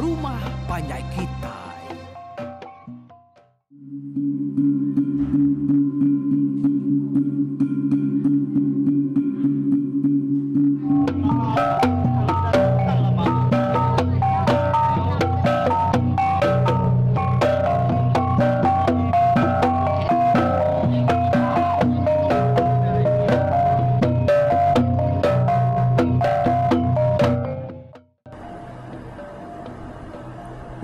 rumah panjai kitai.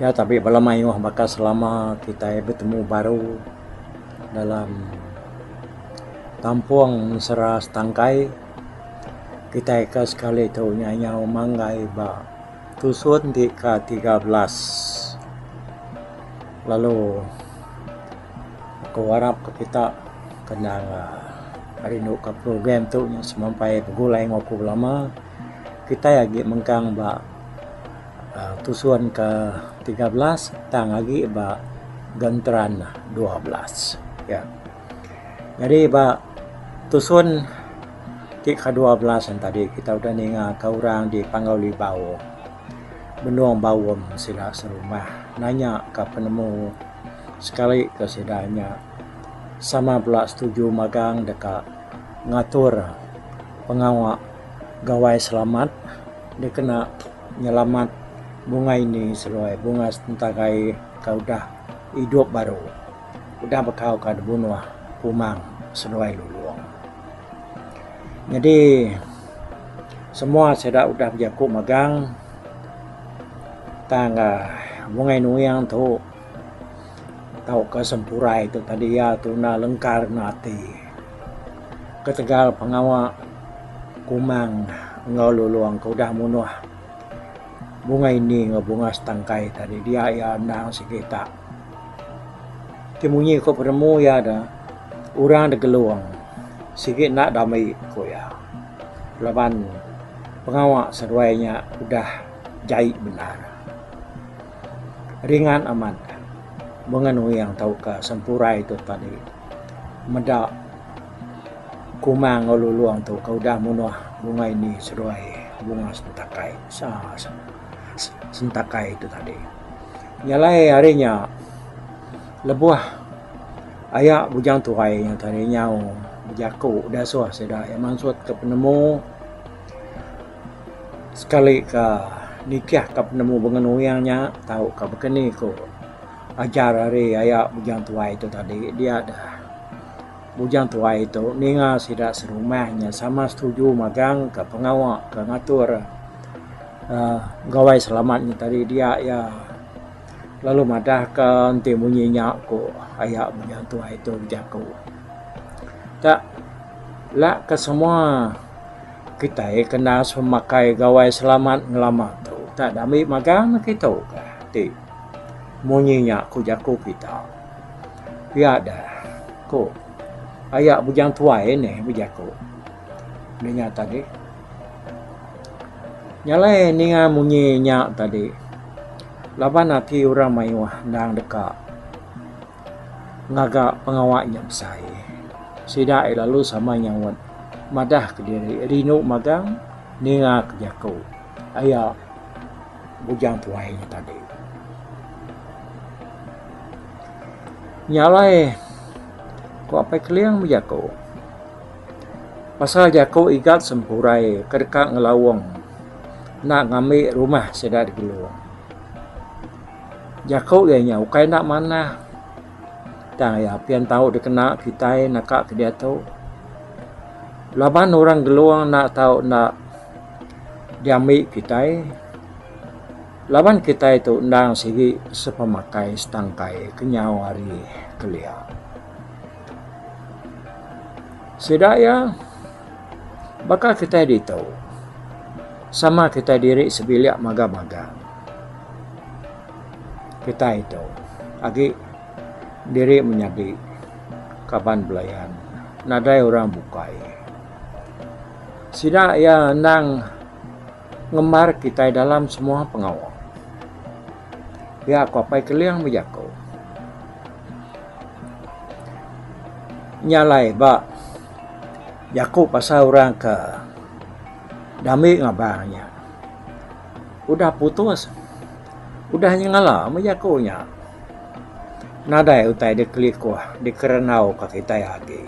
Ya tabi bala mayuh baka selama kitai betemu baru dalam kampung Sera Setangkai kitai ke sekali tu nyau manggai ba tusun ti ke 13 lalu aku arap ke kita kena rindu ka program tu semampai begulai enggau aku belama. Kitai agi mengkang ba uhh tusun ke 13 tang agi ba genteran 12 ya. Nyadi ba tusun ti ke 12 en tadi kita udah ninga ka orang di Panggau Libau benung baum sida serumah nanya ka penemu sekali ka sida nya sama bela setuju magang deka ngatur pengawa Gawai Selamat dikena nyelamat Bungai Ni seduai Bunga Sentagai ke udah idup baru udah bekau ka dibunuh Kumang seduai Lulong. Nyadi semua sida udah bejaku magang tang uhh Bungai Nuing tu tauka Sempurai tu tadi iya tu enda lengkar enda ati. Ketegal pengawa Kumang enggau Lulong ke udah munuh Bunga Ini enggau Bunga Setangkai tadi dia iya endang sigi tak. Ti munyi ku penemu iya da orang da Gelong sigi enda dambi ku iya laban pengawa seduai nya udah jai bendar. Ringan amat Bunga Nuing tauka Sempurai tu tadi. Meda Kumang enggau Lulong tu ke udah munuh Bunga Ini seduai Bunga Sentakai Sentakai tu tadi. Nya alai ari nya lebuh aya Bujang Tuai nya tadi nyau bejaku dasuh sida iya mansut ke penemu sekali ka nikih ka penemu Bunga Nuing nya tauka baka ni ku. Ajar ari aya Bujang Tuai tu tadi dia dah. Bujang Tuai tu ninga sida serumah nya sama setuju magang ka pengawa ka ngatur uhh gawai selamat nya tadi dia iya lalu madah ka enti munyi nya ku aya Bujang Tuai tu bejaku. Tak lak ka semua kitai kena semakai gawai selamat ngelama tu tak ambi magang ne kitu ka ti. Munyi nya ku jaku kita. Pia deh, ku aya Bujang Tuai nih bejaku ninga tadi. Nya alai ninga munyi nya tadi laban ati orang mayuh endang deka ngaga pengawa nya besai. Sida iya lalu sama nyaut madah kediri rindu magang ninga ke jaku aya. Bujang tuai nya tadi. Nya alai ku Apai Keling bejaku pasal jaku Igat Sempurai ke deka ngelaung enda ngambi rumah sida digelung. Jaku iya nya ukai enda manah tang iya pin tau dikena kitai naka ke diatu laban orang Gelung enda tau enda. Diambi kitai laban kitai tu endang sigi sepemakai setangkai kenyau ari kelia. Sida iya baka kitai ditu sama kitai diri sebilik magang-magang. Kitai tu agi diri menyadi kaban belayan nadai orang bukai. Sida iya endang ngembar kitai dalam semua pengawa. Pia ku Apai Keling bejaku. Nya alai ba jaku pasal orang ke diambi ngabang nya udah putus. Udah nyengala meh jaku nya. Nadai utai dikelikuh dikerandauka kitai agi.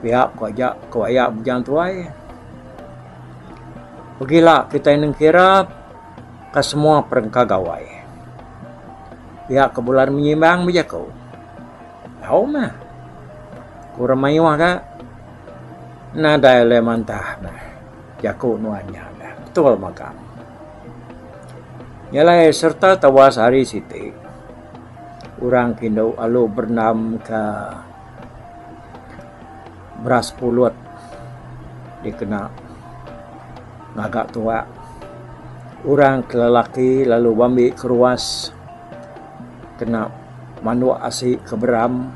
Pia ku aja ku aya Bujang Tuai. Pegila kitai nengkira ka semua perengka gawai. Pia ke bulan menyimbang bejaku. Tau meh. Ku orang mayuh ga nadai ulih mantah meh jaku nuan nya dah. Betul mega. Nya alai sereta tawas hari siti orang ke indu alu berendam ka beras pulut dikena ngaga tuak. Orang ke lelaki lalu bambi keruas kena manduk asi ke beram.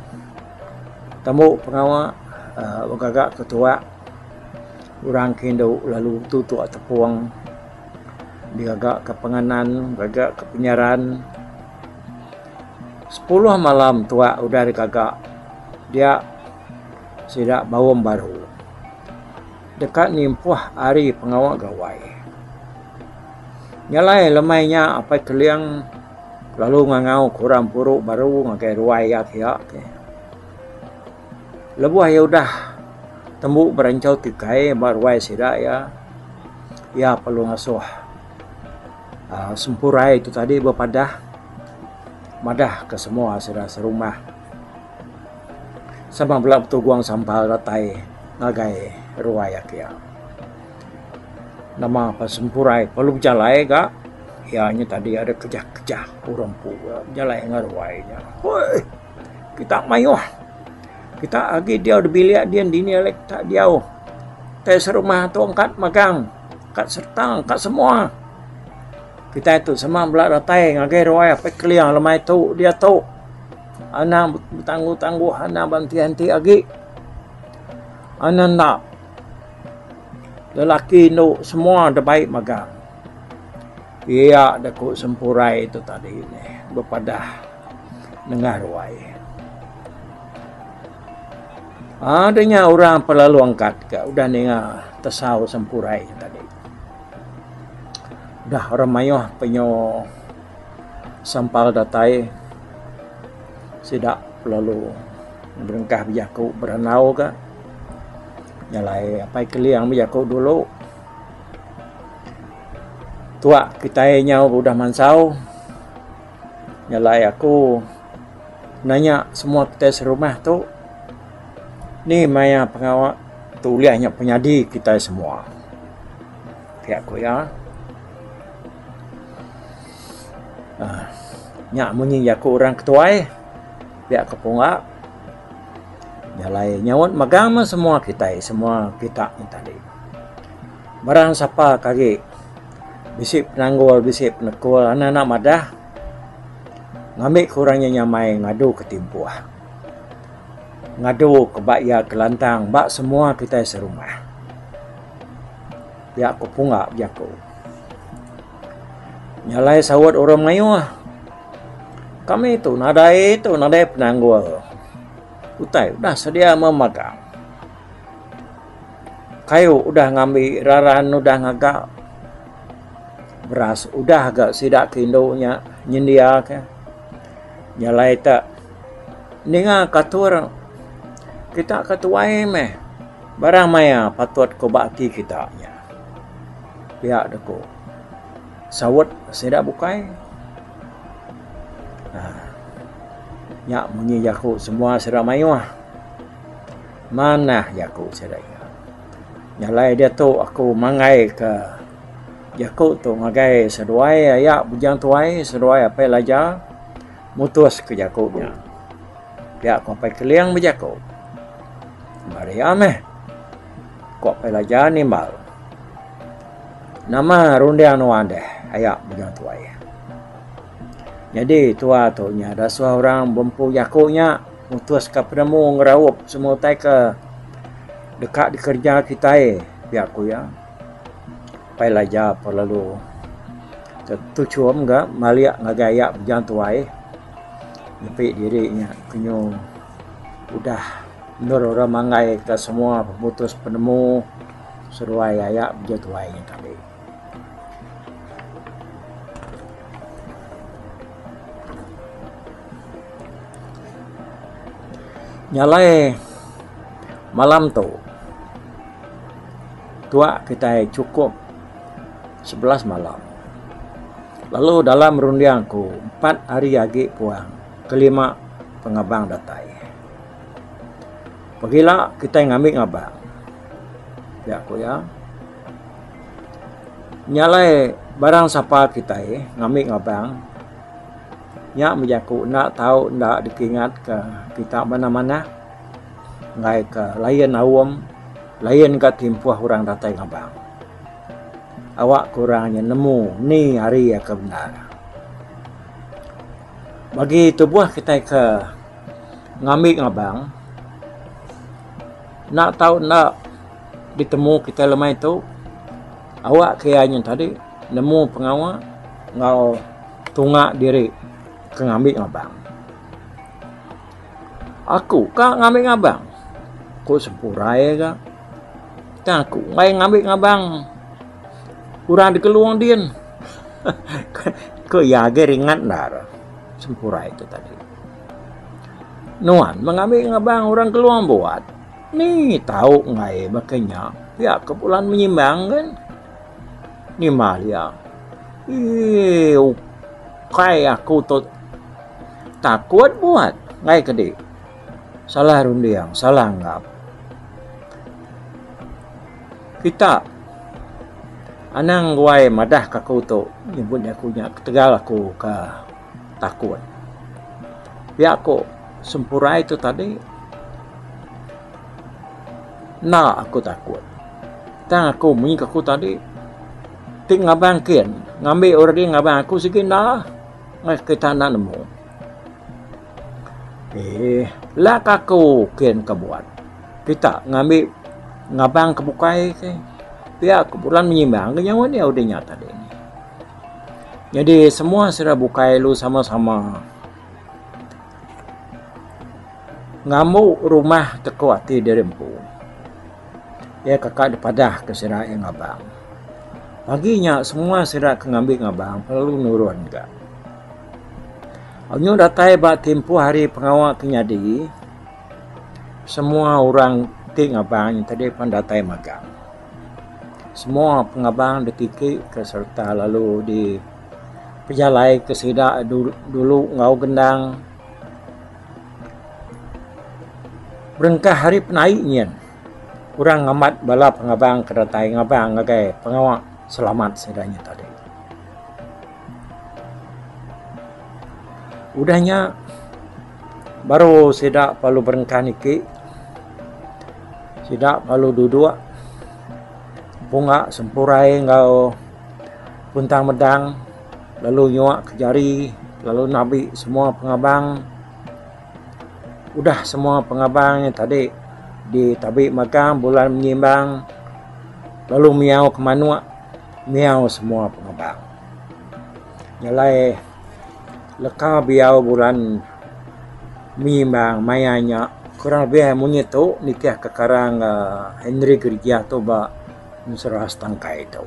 Tembu pengawa uhh begaga ke tuak orang ke indu lalu tutuk tepung digaga ke penganan gaga ke penyaran. Sepuluh malam tuak udah digaga dia sida baum baru deka nimpuh ari pengawa gawai. Nya alai lemai nya Apai Keling lalu ngangau ke orang puru baru ngagai ruai iya kiya ke. Lebuh iya udah tembu beranchau tikai ba ruai sida iya, iya perlu ngasuh uhh sempurai tu tadi bepadah madah ke semua sida serumah. Sama bela betugung sampal datai ngagai ruai iya kiya. Nama pa sempurai perlu bejalai ga iya nya tadi ada kejah kejah orang empu bejalai enggau ruai nya. Hoi kita mayuh kita agi diau da bilik din dini alai kita diau tai serumah tu angkat magang angkat serta angkat semua. Kitai tu sama bela datai ngagai ruai apai keling lemai tu diatu anang betangguh tangguh anang ba enti enti agi anang enda. Lelaki indu semua da bai magang. Iya da ku Sempurai tu tadi neh bepadah nengah ruai. Aaa da nya orang pelalu angkat ka udah ninga tesau Sempurai tadi. Dah orang mayuh penyu sampal datai sida pelalu berengkah bejaku berandau ka. Nya alai apai Keling bejaku dulu tuak kitai nyau udah mansau nya alai aku nanya semua kitai serumah tu ni maya pengawa tu ulih nya penyadi kitai semua. Pia ku iya. uhh Nya munyi jaku orang ketuai pia ke pungga. Nya alai nyaut mega meh semua kitai semua kita nya tadi. Barang sapa ke agi bisi penanggul bisi penekul anak anak madah ngambi ke orang nya nyamai ngadu ke timpuh. Ngadu ke ba iya ke lantang ba semua kitai serumah. Pia ku pungga bejaku. Nya alai saut orang mayuh. Kami tu nadai tu nadai penanggul. Utai udah sedia memagang. Kayu udah ngambi raran udah ngaga. Beras udah ga sida ke indu nya nyendia ka. Nya alai te ninga ka atur kita ke tuai meh barang maya patut ku ba ati kita nya. Pia deh ku. Saut sida bukai uhh nya munyi jaku semua sida mayuh manah jaku sida iya. Nya alai diatu aku manggai ka jaku tu ngagai seduai aya bujang tuai seduai apai laja mutus ka jaku nya. Pia ku apai Keling bejaku. Ba iya meh ku apai laja nimbal. Nama runding nuan deh aya bujang tuai. Nyadi tua tu nya dasuh orang bempu jaku nya mutuska penemu ngeraup semua utai ke deka dikereja kitai pia ku iya. Pai Laja pun lalu tetuchum ga malik ngagai aya bujang tuai nepi diri nya kenyu udah endur orang manggai ka semua pemutus penemu. Seduai aya beja tuai nya tadi. Nya alai malam tu tuak kitai chukup 11 malam. Lalu dalam runding aku empat hari agi puang kelima pengabang datai. Pagila kitai ngambi ngabang pia ku iya. Nya alai barang sapa kitai ngambi ngabang nya meh jaku enda tau enda dikingatka kita manah manah enggai ka lain aum lain ka timpuh orang datai ngabang. Awak ka orang nya nemu ni hari iya ke bendar. Bagi tubuh kitai ke ngambi ngabang enda tau enda ditemu kitai lemai tu awak ke iya nyin tadi nemu pengawa enggau tunga diri ke ngambi ngabang. Aku ka ngambi ngabang ku Sempurai ga. Tang aku enggai ngambi ngabang orang dikelung din ku iya agi ringat endar Sempurai tu tadi. Nuan meh ngambi ngabang orang kelung buat ni tau enggai baka nya pia ke bulan menyimbang kan. Nimbal iya. Eii ukai aku tu takut buat enggai ke di. Salah runding salah anggap. Kita anang guai madah ka aku tu nyebut jaku nya ketegal aku ke takut. Pia ku Sempurai tu tadi enda aku takut. Tang aku munyi ka aku tadi ti ngabang kin ngambi orang ri ngabang aku sigi enda meh kita enda nemu. Eeh lak aku kin ka buat kita ngambi ngabang ke bukai ke pia ku bulan menyimbang ke nyawa diau udah nya tadi. Nyadi semua sida bukai lu sama-sama ngambu rumah teko ati diri empu. Iya kaka dipadah ke sida iya ngabang. Pagi nya semua sida ke ngambi ngabang perlu nurun ga. Anyu datai ba timpuh hari pengawa ke nyadi semua orang ti ngabang nya tadi pan datai magang. Semua pengabang ditiki ke sereta lalu di pejalai ke sida dulu enggau gendang. Berengkah ari penai nyin, orang ngamat bala pengabang ke datai ngabang ngagai pengawa selamat sida nya tadi. Udah nya baru sida perlu berengkah niki, sida perlu duduk bunga sempurai enggau puntang medang lalu nyuak ke jari lalu nabi semua pengabang. Udah semua pengabang nya tadi ditabi magang bulan menyimbang lalu miau ke manuk miau semua pengabang. Nya alai leka biau bulan menyimbang maya nya kurang lebih munyi tu nitih ke karang uhh Henry Gerijah tu ba Ensera Setangkai tu.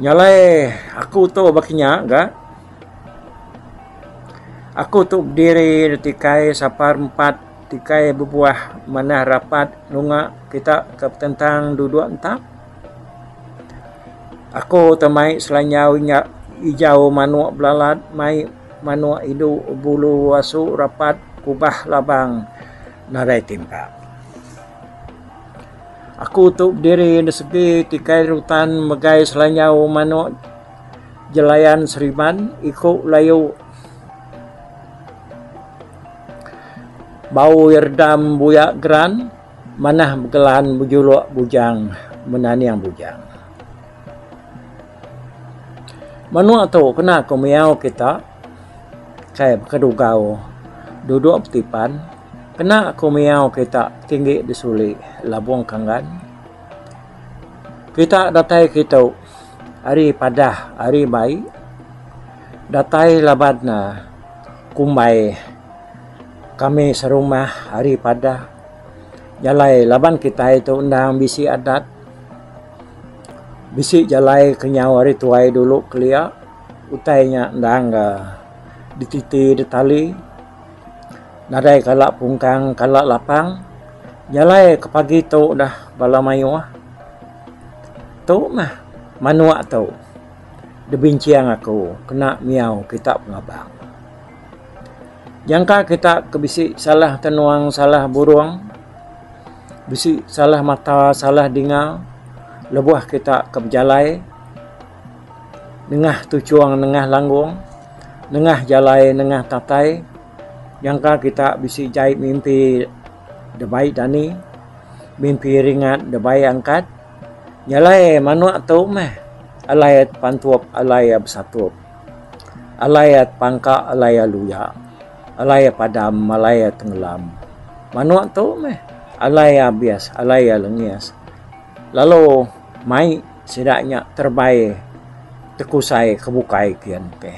Nya alai aku tu ba kinya ga. Aku tu bediri da tikai sapar empat tikai bebuah manah rapat nunga kita ke betentang duduk entap. Aku te mai selanjau inya ijau manuk belalat mai manuk indu bulu asu rapat kubah labang nadai timpa. Aku tu bediri da segi tikai rutan megai selanjau manuk. Jelayan Seriban iku layu bau iredam buya geran manah begelan bejulok bujang menaning bujang. Menua tu kena ku miau kita kai bekedugau duduk betipan kena ku miau kita tinggi disuli labung kanggan. Kita datai kitu ari padah ari bai datai laban ne kumbai kami serumah ari padah jalai laban kitai tu endang bisi adat bisi jalai kenyau ari tuai dulu kelia utai nya endang ga dititi ditali. Nadai kala pungkang kala lapang. Jalai ke pagi tu dah bala mayuh. Tu mah manuk tu dibinching aku kena miau kita pengabang. Jangka kita ke bisi salah tenuang salah burung bisi salah mata salah dinga lebuh kita ke bejalai nengah tuchung nengah langgung nengah jalai nengah tatai jangka kita bisi jai mimpi debai dani mimpi ringat debai angkat jalai manuk tu meh alai pantup alai besatup. Alai iya pangka alai iya luya alai iya padam alai iya tenggelam. Manuk tu meh alai iya abis alai iya lengis lalu mai sida nya terebai tekusai ke bukai kian peh.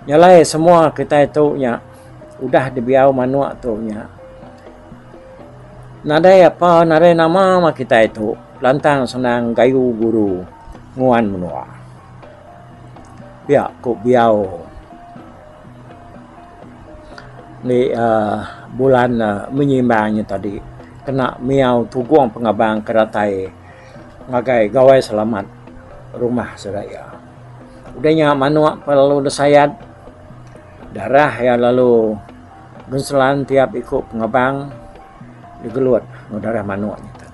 Nya alai semua kitai tu nya udah dibiau manuk tu nya nadai apa nadai nama mah kitai tu lantang senang gayu guru nguan menua. Pia ku biau ndi uhh bulan menyimbang nya tadi kena miau tugong pengabang ke datai ngagai gawai selamat rumah sida iya. Udah nya manok pa lalu disayat darah iya lalu genselan tiap iku pengabang digelut enggau darah manok nya tadi.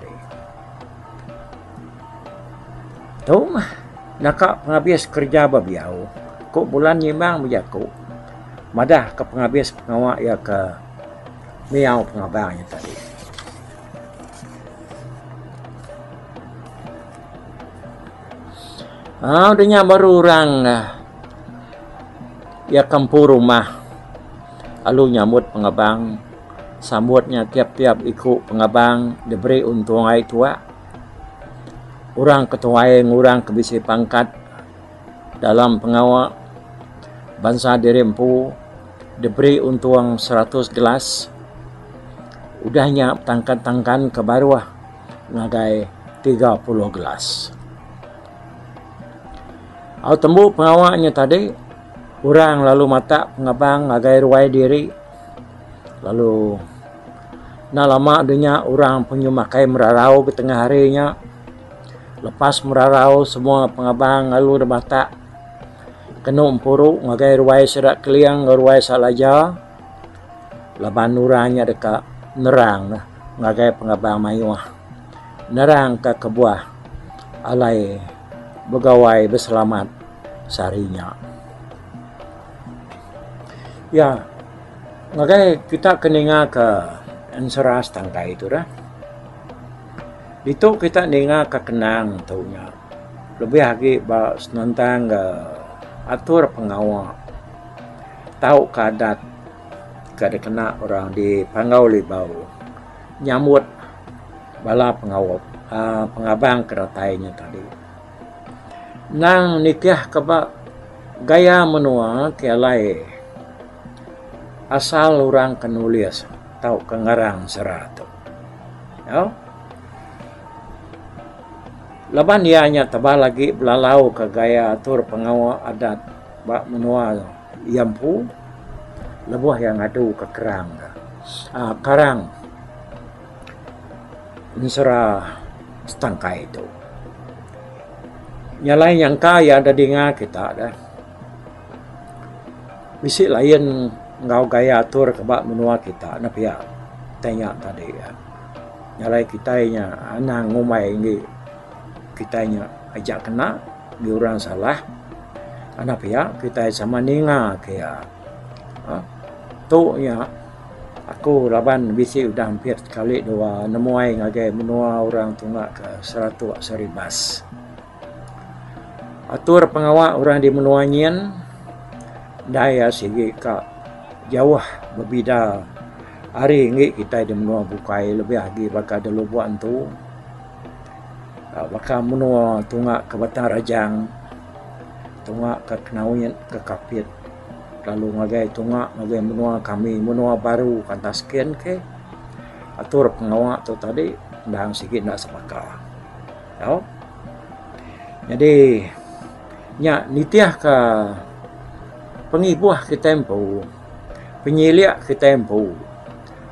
Tu mah naka pengabis kereja ba biau ku bulan nyimbang bejaku madah ka pengabis pengawa iya ke miau pengabang nya tadi. Aaa udah nya baru orang iya ke empu rumah lalu nyambut pengabang sambut nya tiap-tiap iku pengabang diberi untung ai tuak. Orang ke tuai enggau orang ke bisi pangkat dalam pengawa bansa diri empu diberi untung seratus gelas udah nya tangkan-tangkan ke baruh ngagai 30 gelas. Au tembu pengawa nya tadi orang lalu matak pengabang ngagai ruai diri lalu Enda lama da nya orang penyu makai merarau ke tengah hari nya. Lepas merarau semua pengabang lalu da batak kenu empuru ngagai ruai sida Keling enggau ruai Salaja laban orang nya deka nerang ngagai pengabang mayuh. Nerang ka kebuah alai begawai beselamat sehari nya. Ya. Ngagai kita ke ninga ke ensera setangkai tu dah. Ditu kita ninga ke kenang tu nya lebih agi ba senentang ga atur pengawa tauka adat ke dikena orang di Panggau Libau nyambut bala pengawa uhh pengabang ke datai nya tadi. Endang nitih ke ba gaya menua ke alai. Asal orang ke nulis tauka ngarang sera tu. Au. Laban iya nya tebal agi belalauka gaya atur pengawa adat ba menua iya empu lebuh iya ngaduka kerang uhh karang ensera setangkai tu. Nya alai nyangka iya da dinga kita da. Bisi lain enggau gaya atur ke ba menua kita ne pia tai nya tadi. Nya alai kitai nya anang ngumbai enggi kitai nya aja kena enggi orang salah anak pia kitai sama ninga ke iya. uhh Tu nya aku laban bisi udah ampit sekali dua nemuai ngagai menua orang tunga ke Saratok Saribas. Atur pengawa orang di menua nyin ndai iya sigi ka jauh bebida ari enggi kitai di menua bukai lebih agi baka da Lubok Antu baka menua tunga ke Batang Rajang tunga ke Kanowit ke Kapit lalu ngagai tunga ngagai menua kami menua baru kantas kin ke atur pengawa tu tadi endang sigi enda sebaka. Tau. Nyadi nya nitihka pengibuh kitai empu. Penyilik kitai empu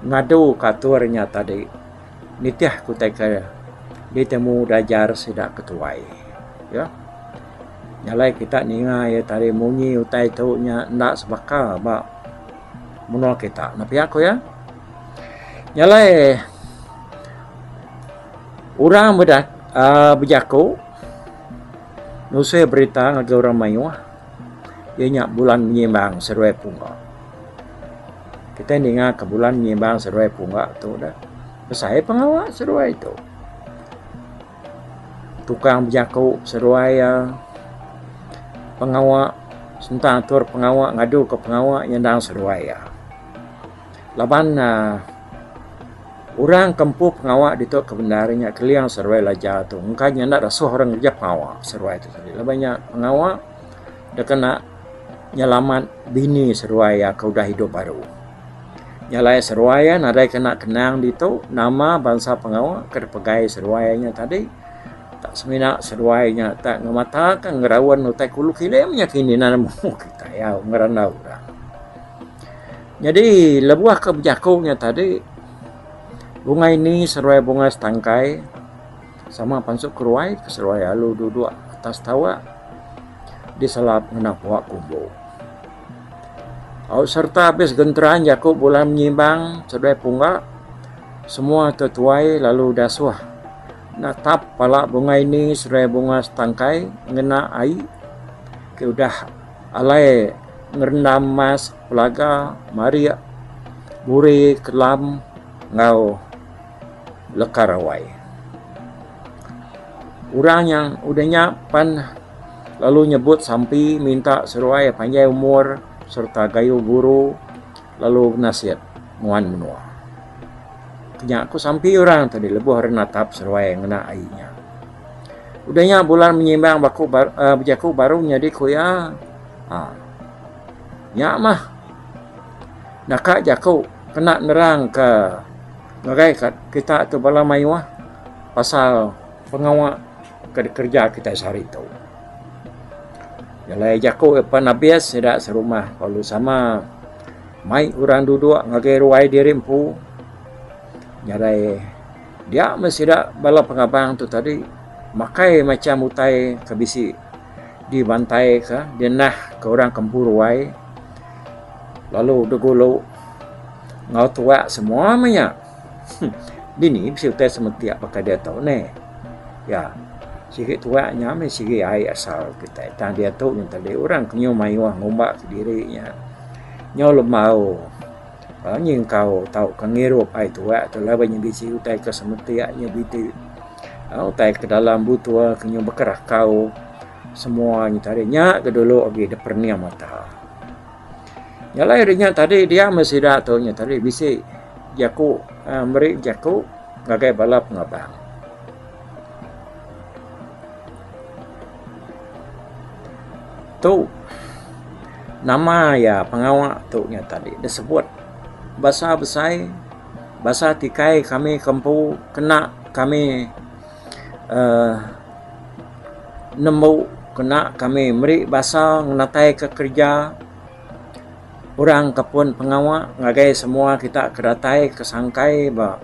ngadu ka atur nya tadi nitih ku utai ke ditemu diajar sida ke tuai. Ya. Nya alai kita ninga iya tadi munyi utai tu nya enda sebaka ba menua kita. Ne pia ku iya. Nya alai orang meda uhh bejaku nusui berita ngagai orang mayuh. Iya nya bulan menyimbang seduai pungga. Kitai ninga ke bulan menyimbang seduai pungga tu dah besai pengawa seduai tu. Tukang bejaku seduai iya pengawa sentang atur pengawa ngadu ke pengawa nyendang seduai iya. Laban uhh orang ke empu pengawa ditu ke bendar nya keling seduai belajar tu engka nya enda dasuh orang ngereja pengawa seduai tu tadi laban nya pengawa da kena nyelamat bini seduai iya ke udah idup baru. Nya alai seduai iya nadai kena kenang ditu nama bansa pengawa ke dipegai seduai nya tadi tak semina seduai nya tak ngemata ka ngeraun utai kulu kilim nya kini nemu kitai au ngerandau orang. Nyadi lebuh ke bejaku nya tadi bungai ni seruai bungai setangkai sama pansut keruai ke seruai alu duduk atas tawak diselap ngena pua kumbu. Au sereta abis genteran jaku bulan menyimbang seduai pungga semua te tuai lalu dasuh netap pala bungai ni seduai bungai setangkai ngena ai ke udah alai ngerendam mas pelaga marik buri kelam enggau leka rawai. Orang nya udah nya pan lalu nyebut sampi minta seruai panjai umur sereta gayu guru lalu benasit nguan menua. Nya ku sampi orang tadi lebuh orang natap seruai ngena ai nya. Udah nya bulan menyimbang baku uhh bejaku baru nyadi ku iya uhh nya mah naka jaku kena nerang ka ngagai ka kita tu bala mayuh pasal pengawa ke dikereja kita sehari tu. Jalai jaku pan abis sida serumah lalu sama mai orang duduk ngagai ruai diri empu nyadai Dia meh sida bala pengabang tu tadi makai macam utai ke bisi dibantai ka dinah ka orang ke empu ruai lalu degulu enggau tuak semua meh nya. Dini bisi utai semetik baka diatu neh. Ya sigi tuak nya meh sigi ai asal kitai tang diatu nya tadi orang ke nyau mayuh ngumba kediri nya nyau lembau. Nyingkau tauka ngirup ai tuak tu laban nya bisi utai ke semetik nya biti utai ke dalam butul ke nyau bekerakau semua nya tadi nya ke dulu agi dep perening mata. Nya alai ari nya tadi dia meh sida tu nya tadi bisi jaku uhh meri jaku ngagai bala pengabang. Tu nama iya pengawa tu nya tadi disebut basa besai basa tikai kami ke empu kena kami uhh nembu kena kami meri basa ngenatai ka kerja orang ke pun pengawa ngagai semua kita ke datai ke sangkai ba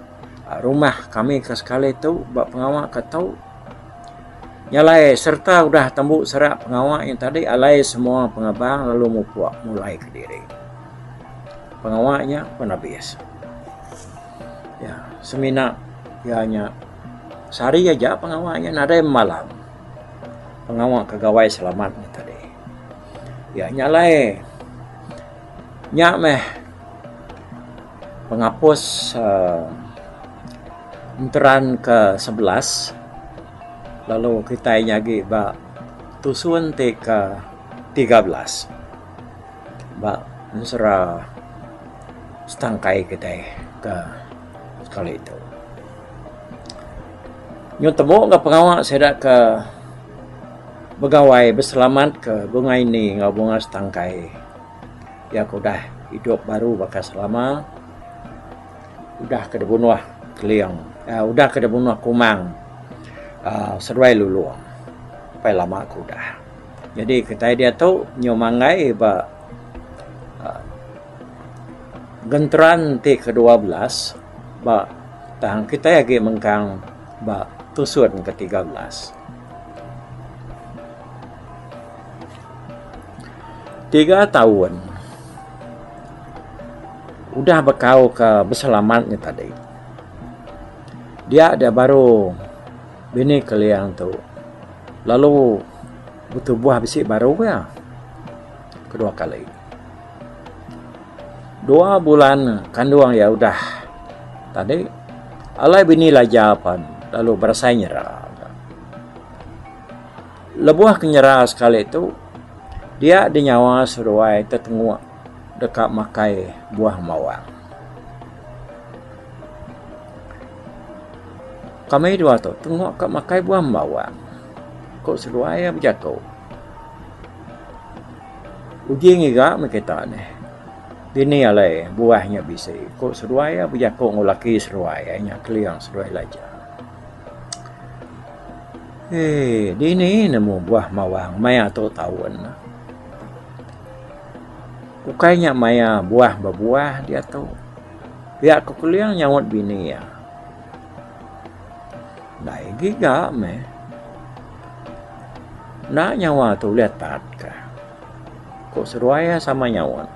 rumah kami ke sekali tu ba pengawa ke tu. Nya alai sereta udah tembu serak pengawa nya tadi alai semua pengabang lalu mupuk mulai kediri. Pengawa nya pun abis. Ya semina iya nya sehari aja pengawa nya nadai malam pengawa ke gawai selamat nya tadi. Ya nya alai nya meh pengapus uhh enteran ke 11 lalu kitai nyagi ba tusun ti ke 13 ba ensera setangkai kitai ke sekali tu. Nyau tembu ga pengawa sida ke begawai beselamat ke bungai ni enggau bunga setangkai iya ke udah idup baru baka selama. Udah ke dibunuh Keling uhh udah ke dibunuh Kumang uhh seduai Lulong pai lama ke udah. Jadi kitai diatu nyau manggai ba uhh. Genteran ti ke-12 ba tang kitai agi mengkang ba tusun ke-13. Tiga taun udah bekau ke beselamat nya tadi dia da baru bini Keling tu lalu betubuh bisi baru iya kedua kali. Dua bulan kandung iya udah tadi alai bini Laja pan lalu berasai nyera. Lebuh ke nyera sekali tu dia dinyawa seduai tetenguk deka makai buah mawang. Kami dua tu tenguk ka makai buah mawang ku seduai iya bejaku. Uji ngiga meh kita neh. Dini alai buah nya bisi ku seduai iya bejaku enggau laki seduai iya nya Keling seduai Laja. Eii dini nemu buah mawang maya tu taun ne. Ukai nya maya buah bebuah diatu. Pia ku Keling nyaut bini iya. Ndai giga meh. Enda nyawa tu ulih tat ka. Ku seduai iya sama nyaut.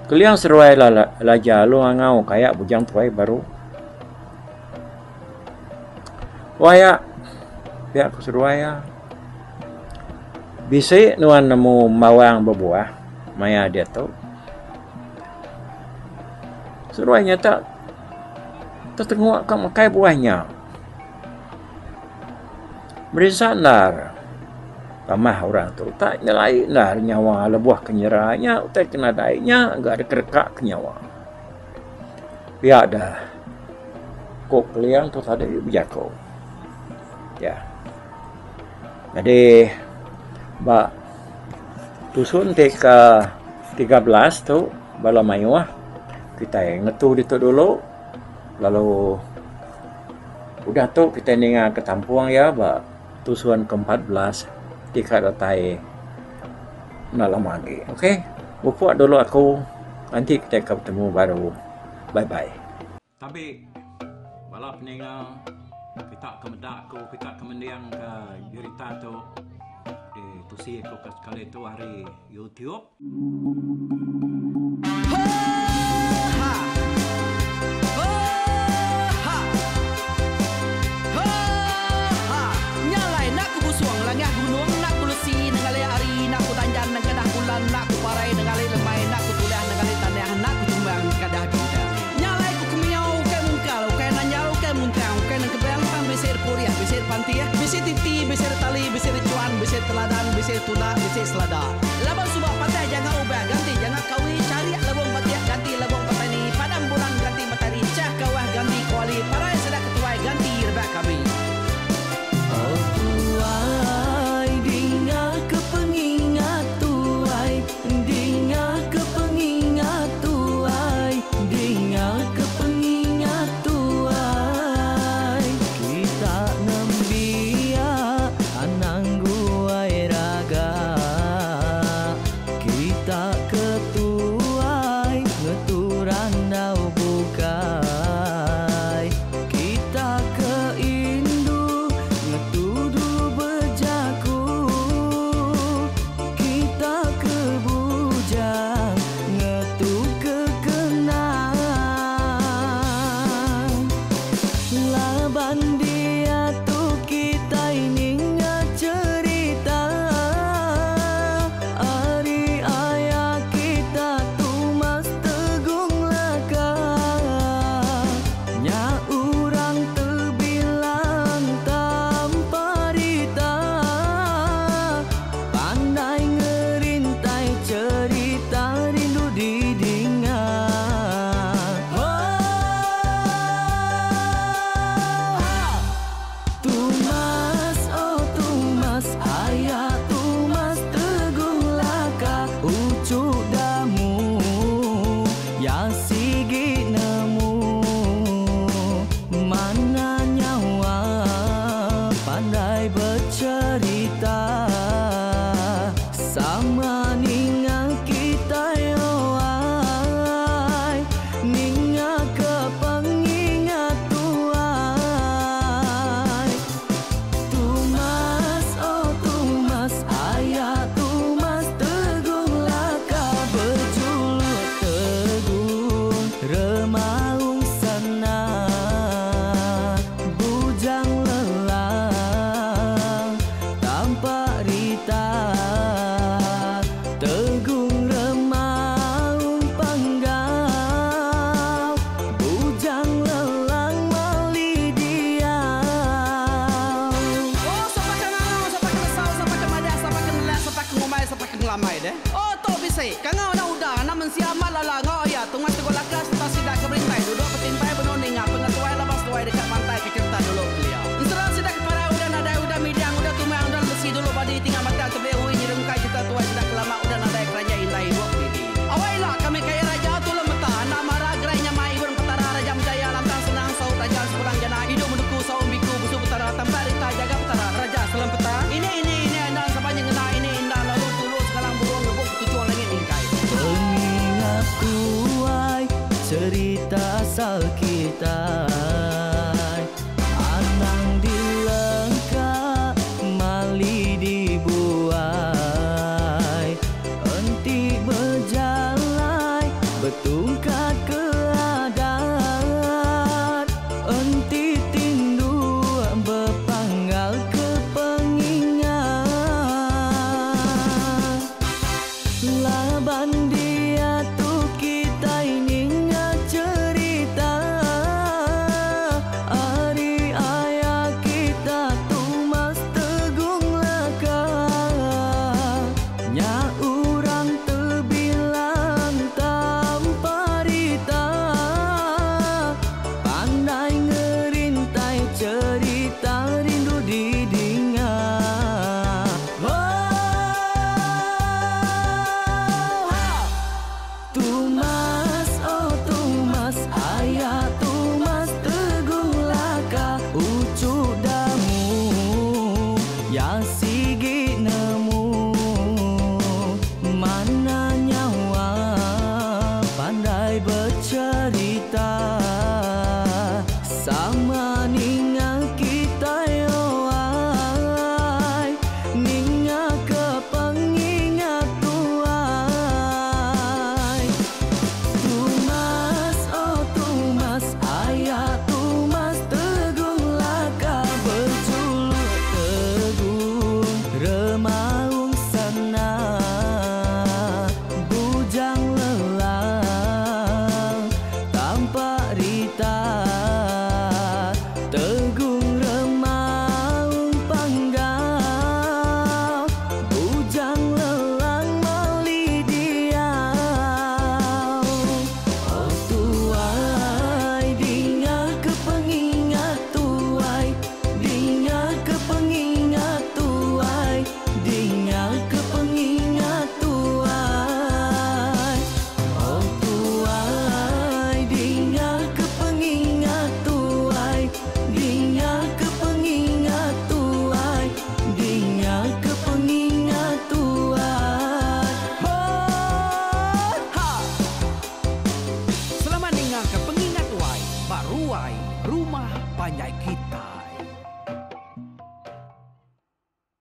Keling seduai Laja lalu ngangau ka iya bujang tuai baru. Wai iya pia ku seduai iya. Bisi nuan nemu bawang bebuah maya diatu. Seduai nyata tetenguk ka makai buah nya. Merinsa endar tambah orang tu tak nyelai endar nyawa lebuh ke nyera nya utai ke nadai nya ga deka ke nyawa. Pia da ku Keling tu tadi bejaku. Ya. Jadi ba tusun ti ke 13 tu bala mayuh kitai ngetu ditu dulu lalu Udah tu kitai ninga ke tampung iya ba tusun ke 14 ti ka datai enda lama agi. Ok bepuk dulu aku nganti kitai ka betemu baru. Bye bye. Tabi bala peninga kita ke meda aku kita ke mending ka jerita tu di tusi aku ka sekali tu ari YouTube. Laban suba patah janga ubah ganti janga kawi charik lebong batik ganti lebong petani padam bulan ganti matari chah kawah ganti kuali parai sida ketuai ganti rebak kami. Oh tuai dinga ke pengingat tuai dinga ke pengingat tuai dinga ke pengingat tuai kita nembiak anang guai raga. ngelambai deh. Oh tu bisi. Kangau enda udah anak mensia amat lala enggau aya tungas teguh lakas sereta sida ke berintai duduk betimpai benung ninga pengetuai laban seduai deka mantai ke cherita dulu kelia. Ensera sida ke parai udah nadai udah midang udah tumang udah lesi dulu badi tinggal batang tebeli ui nyerungkai cherita tuai sida ke lama udah nadai keranjai indai ibuk didi. Awai ila kami kaya raja tulung meta enda mara gerai nyamai ibun petara raja menjaya lantang senang saut raja sepulang jana idup menuku saum biku busu petara tampak rita jaga petara raja selempeta ini ini ini enda saban nyengena ini enda lalu tulu sengalang burung ngebuk ketuchung langit mingkai. Pengingat tuai cerita asal kitai Anang dilengka mali dibuai Enti bejalai betungkat ke adat Enti tindu bepanggal ke pengingat Laban diatu kitai ninga cherita ari aya kita Tumas Tegung Laka Nya urang tebilang tanpa rita Pandai ngerintai cherita rindu didinga Oh ha! Tumas oh Tumas aya Tumas Tegung Laka uchu damu ya sigi nemu Mana nyawa pandai becherita Sama ninga kitai oai Ninga ke pengingat tuai Tumas oh Tumas aya Tumas Tegung Laka bejuluk Tegung Remaung Sana Bujang Lelang Tampak Rita Tegung Remaung Panggau Bujang Lelang Mali Diau Oh tuai dinga ke pengingat tuai Dinga ke pengingat tuai Dinga ke pengingat tuai Oh tuai dinga ke pengingat tuai Dinga ke pengingat tuai Dinga ke pengingat tuai Ho Ha! Selamat ninga ke pengingat tuai ba ruai rumah panjai kita.